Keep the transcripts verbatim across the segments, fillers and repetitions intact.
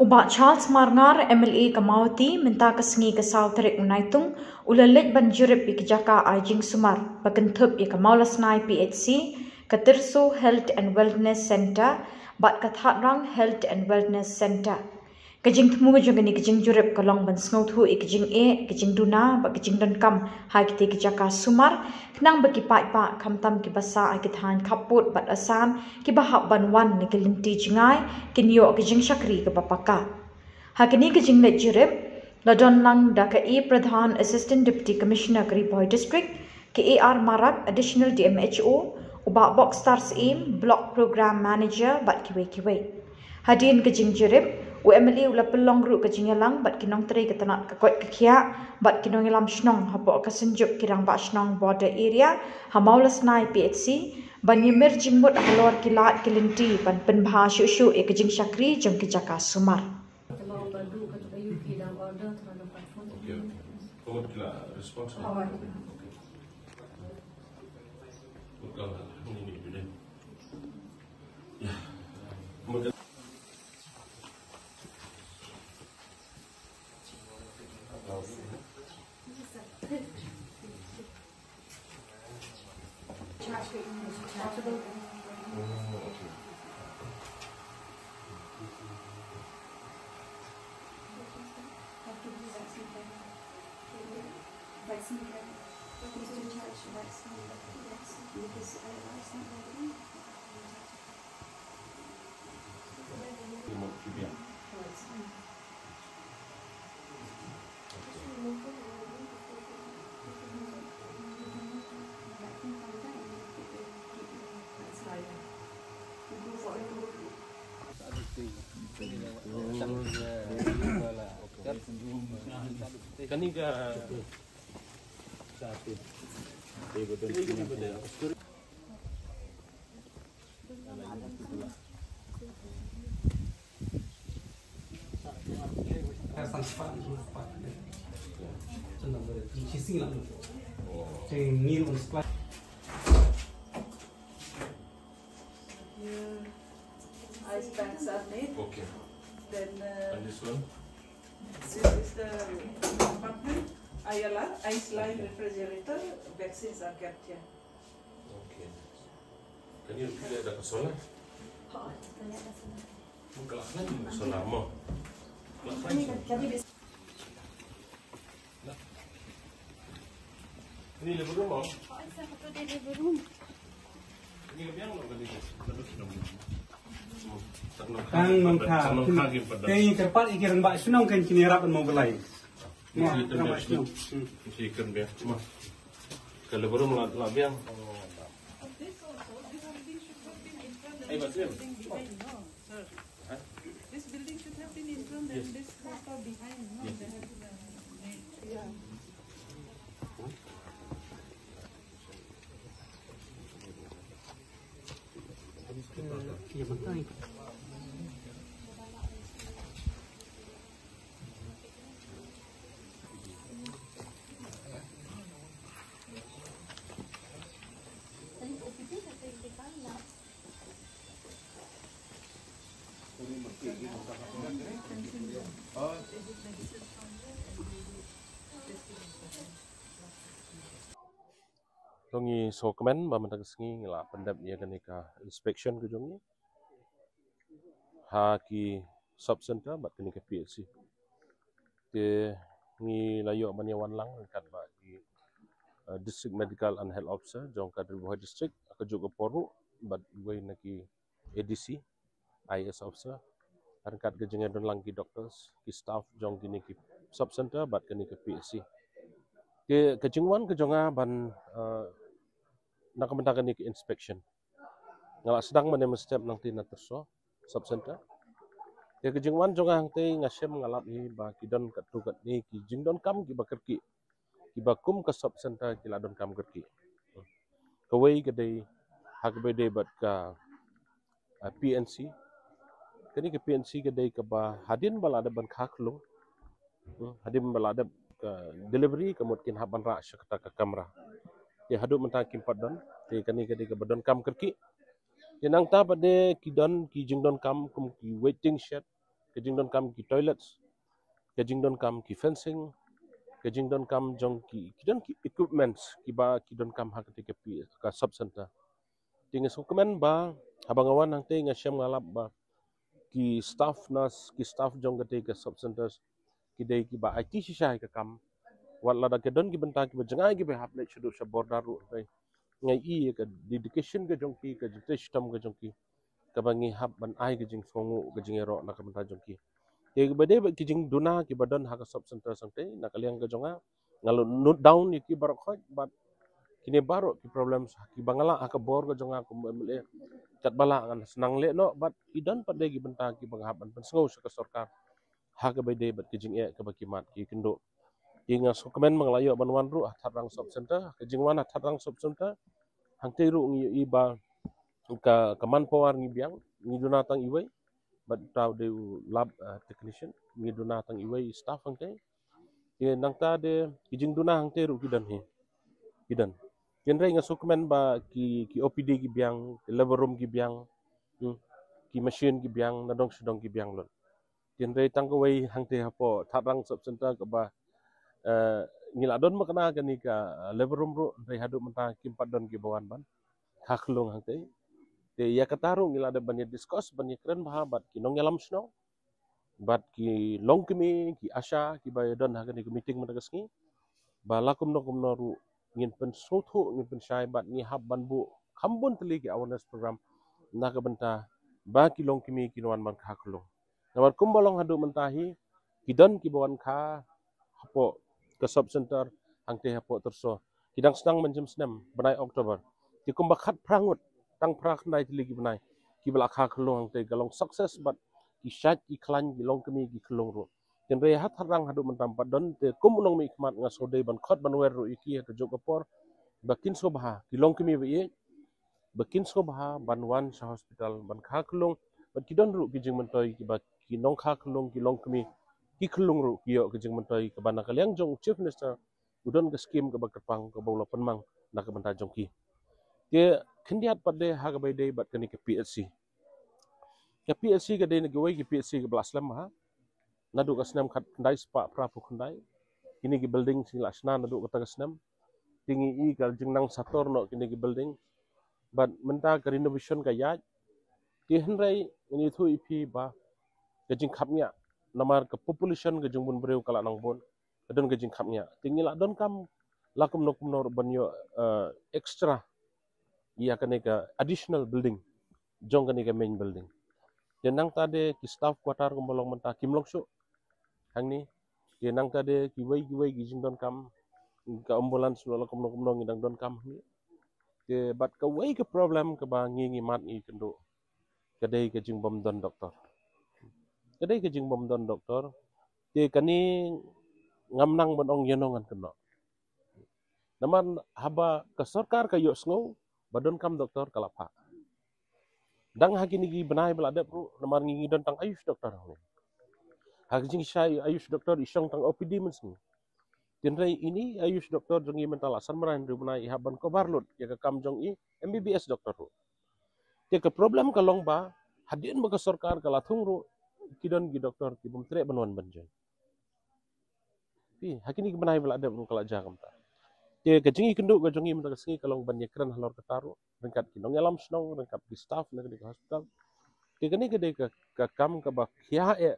U Bah Charles Marngar, M L A ka Mawhati, mynta ka sngi ka saw tarik u Naitung, u la leit ban jurip ïa ka jaka ai jingsumar ba kynthup ïa ka Mawlasnai P H C, ka Tyrso Health and Wellness Centre, bad ka Thadrang Health and Wellness Centre. Ka jingthmu jong kane ka jingjurip ka long ban sngewthuh ïa ka jingeh, ka jingduna, bad ka jingdonkam ha kitei ki jaka sumar, khnang ba ki paidbah, khamtam kiba sah ha ki thaiñ khappud bad asan, kiba hap ban wan na ki lynti jngai, kin ïoh ka jingshakri kaba paka. Ha kane ka jingleit jurip, la don lang da ka A Pradhan, Assistant Deputy Commissioner ka Ri Bhoi District, ka A R Marak, Additional D M H O, u Bah Boxstar Syiem, Block Program Manager, bad kiwei kiwei. Hadien ka jingjurip, u M L A u la pynlong ruh ka jingïalang bad ki nongtrei ka tnat ka koit ka khiah, bad ki nongïalam shnong hapoh ka Synjuk ki Rangbah Shnong Border Area ha Mawlasnai P H C, ban ïamir jingmut halor ki lad ki lynti ban pynbha shuh shuh ïa ka jingshakri jong ki jaka sumar. Ice packs are made. Okay. Then uh, and this one? This is the compartment. I L R, ice line refrigerator. Vaccines are kept here. Okay. Kane ruh ki leh da ka solar? Mun ka la khlaiñ ka solar mo. Ka la khlaiñ solar. Kane living room mo. Kane ka biang mo kane ka. Tang nongkha. Tang kyrpad ïa ki rangbah shnong kan kine rap ban mobilize. Mo, rangbah shnong. Shi kan biang. Mo. Ka living room la, la biang. Hey, Basir. This building should have been in front and this proper behind, no? They have, uh, made. To ngi sngewkmen ba mynta ka sngi ngi la pyndep ïa kane ka inspection ka jong ngi ha ki sub center bad kane ka P H C. Te ngi la ïoh ban ïa wan lang ryngkat bad ki, eh, District Medical and Health Officer jong ka Ri Bhoi District, ha kajuh ka por ruh bad uwei na ki A D C, I A S officer, ryngkat ka jingïadon lang ki doctors, ki staff jong kine ki sub center bad kane ka P H C. Te ka jingwan ka jong nga ban, eh, na ka bynta kane ka inspection. Nga la sdang mynne mynstep nangta na Tyrso sub center. Te ka jingwan jong nga hangtei nga shem nga lap hi ba ki don katto katne ki jingdonkam kiba kyrkieh, kiba kum ka sub center ki la donkam kyrkieh. Kawei ka dei ha kaba ïadei bad ka, ah, P N C. Kane ka P N C ka dei kaba hadien ba la dep ban kha khlung, hmm, hadien ba la dep ka delivery ka mut kin hap ban rah sha kata ka kamra. Te haduh mynta kim pat don. Te kane ka dei kaba donkam kyrkieh. Te nangta pat de ki don ki jingdonkam kum ki waiting shed, jingdonkam ki toilets, ka jingdonkam ki fencing, ka jingdonkam jong ki, ki don ki equipments kiba ki donkam ha kata ka P, ka sub center. Te nga sngewkmen ba haba nga wan hangtei nga shem nga lap ba ki staff nurse, ki staff jong kata ka sub centers ki dei kiba aiti shisha ïa ka kam. Wat lada ka don ki bynta kiba jngai kiba hap leit shaduh sha border ruh, hynrei nga i ïa ka dedication ka jong ki, ka jingtrei shitom ka jong ki, kaba ngi hap ban ai ka jingsngewnguh, ka jingïaroh na ka bynta jong ki. Te kiba dei bad ki jingduna kiba don ha ka sub center hangtei, na ka liang ka jong nga, nga la note down ïa ki baroh khoit, bad kine baroh ki problems kiba nga lah ha ka bor ka jong nga kum M L A, katba lah ngan sdang leh noh, bad ki don pat de ki bynta kiba nga hap ban pynsngew sha ka sorkar ha kaba dei bad ki jingeh kaba ki mat ki kynduh. Te nga sngewkmen ba nga la ïoh ban wan ruh ha Thadrang sub center. Ka jingwan ha Thadrang sub center, hangtei ruh ngi ïohi ba ka, ka manpower ngi biang, ngi duna tang iwei, bad uta u dei u lab, ah, technician, ngi duna tang iwei staff hangtei. Te nangta de ki jingduna hangtei ruh ki don hi, ki don. Hynrei nga sngewkmen ba ki, ki O P D ki biang, ki labor room ki biang, hmm, ki machine ki biang, nadong shadong ki biang lut. Hynrei tang kawei hangtei hapoh Thadrang sub center kaba, eh, ngi la don ma kane ka, eh, labor room ruh, hynrei haduh mynta kim pat don kiba wan ban kha khunlung hangtei. Te ïa kata ruh ngi la dep ban ïa discuss, ban ïa kren bha bad ki nongïalam shnong bad ki longkmie, ki ASHA kiba ïa don ha kane ka meeting mynta ka sngi, ba la kumno kumno ruh ngin pynsngewthuh, ngin pynshai bad ngi hap ban buh kham bun tylli ki awareness program na ka bynta ba ki longkmie kin wan ban kha khunlung. Namar kumba long haduh mynta hi, ki don kiba wan kha hapoh ka sub center hangtei hapoh Tyrso, ki dang sdang mynjur snem bnai October. Te kumba khatphra ngut, tang phra khyndai tylli ki bnai kiba la kha khunlung hangtei, ka long success bad ki shait ki khlaiñ, ki longkmie ki khunlung ruh. Hynrei ha Thadrang haduh mynta pat don, te kum u nongmihkhmat nga sngewdei ban khot ban wer ruh ïa ki ha kajuh ka por ba kin sngewbha, ki longkmie ba ïeit ba kin sngewbha ban wan sha hospital ban kha khunlung, bad ki don ruh ki jingmyntoi kiba ki nongkha khunlung, ki longkmie ki khunlung ruh ki ïoh ki jingmyntoi, kaba na ka liang jong u Chief Minister u don ka skim kaba kyrpang kaba u la pynmang na ka bynta jong ki. Te khyndiat pat de ha kaba ïadei bad kane ka P H C. Ka P H C ka dei na kiwei ki P H C kaba la slem bha naduh ka snem khatkhyndai spah phraphew khyndai. Kine ki building ngi la shna naduh kata ka snem. Te ngi i ka jingnang sator noh kine ki building. Bad mynta ka renovation ka ïaid. Te hynrei ngan ïathuh ïa phi ba ka jingkhapngiah, namar ka population ka jingbun briew ka la nang bun, ka don ka jingkhapngiah. Te ngi la donkam la kumno kumno ruh ban ïoh, eh, extra ïa kane ka additional building jong kane ka main building. Te nangta de ki staff quarter kumba long mynta kim long shuh hangne. Te nangta de kiwei kiwei ki jingdonkam, ka ambulance ruh la kumno kumno ngi dang donkam hangne. Te bad kawei ka problem kaba ngi ngi mad ngi kynduh, ka dei ka jingbym don doktor. Ka dei ka jingbym don doktor. Te kane ngam nang ban ong ïano ngan kynnoh. Namar haba ka sorkar ka ïohsngew ba donkam doktor ka la phah. Dang ha kine ki bnai ba la dep ruh, namar ngi ngi don tang Ayush doctor. Ha ka jingshai Ayush doctor i shong tang O P D mynsngi. Hynrei ine i Ayush doctor jong ngi mynta la san bnai hynriew bnai i hap ban cover lut ïa ka kam jong i M B B S doctor ruh. Te ka problem ka long ba hadien ba ka sorkar ka la thung ruh, ki don ki doktor ki bym treh ban wan ban join. Phi, ha kine ki bnai ba la dep ruh ka la jia kumta. Te ka jingïakynduh ka jong ngi mynta ka sngi ka long ban ïakren halor kata ruh ryngkat ki nongïalam shnong, ryngkat ki staff na kane ka hospital. Te kane ka dei ka, ka kam kaba khia eh,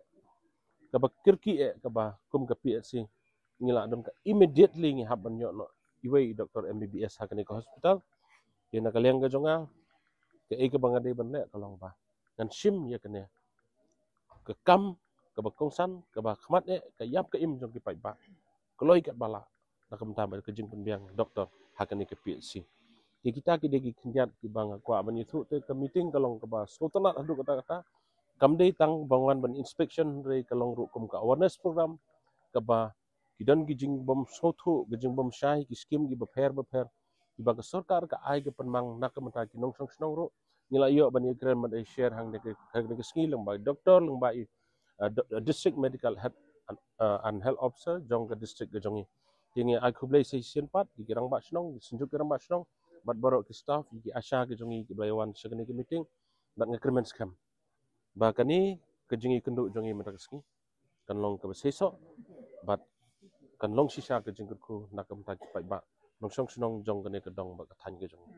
kaba kyrkieh eh, kaba kum ka P H C ngi la don ka immediately ngi hap ban ïoh noh iwei i doktor M B B S ha kane ka hospital. Te na ka liang ka jong nga, kaei kaba nga dei ban leh ka long ba ngan shim ïa kane ka kam kaba kongsan, kaba khmat eh, ka ïap ka im jong ki paidbah, kloi katba lah na ka bynta ka jingpynbiang doktor ha kane ka P H C. Te kita ki dei ki khyndiat kiba nga kwah ban ïathuh. Te ka meeting ka long kaba sngewtynnat haduh katta katta. Kam dei tang ban wan ban inspection, hynrei ka long ruh kum ka awareness program kaba ki don ki jingbym sngewthuh, ki jingbym shai, ki skim kiba pher bapher kiba ka sorkar ka ai ka pynmang na ka bynta ki nongshong shnong ruh. Ngi la ïoh ban ïakren ban ïa share hangne ka, hangne ka sngi lyngba i doktor, lyngba i, uh, do-, uh, district medical head and, uh, and health officer jong ka district ka jong ngi. Te ngi ai khublei shisien pat ïa ki rangbah shnong, ki synjuk ki rangbah shnong, bad baroh ki staff, ïa ki ASHA ki jong ngi kiba la ïa wan sha kane ka meeting. Bad nga kyrmen skhem ba kane ka jingïakynduh jong ngi mynta ka sngi kan long kaba seisoh bad kan long shisha ka jingkyrkhu na ka bynta ki paidbah nongshong shnong jong kane ka dong bad ka thaiñ ka jong ngi.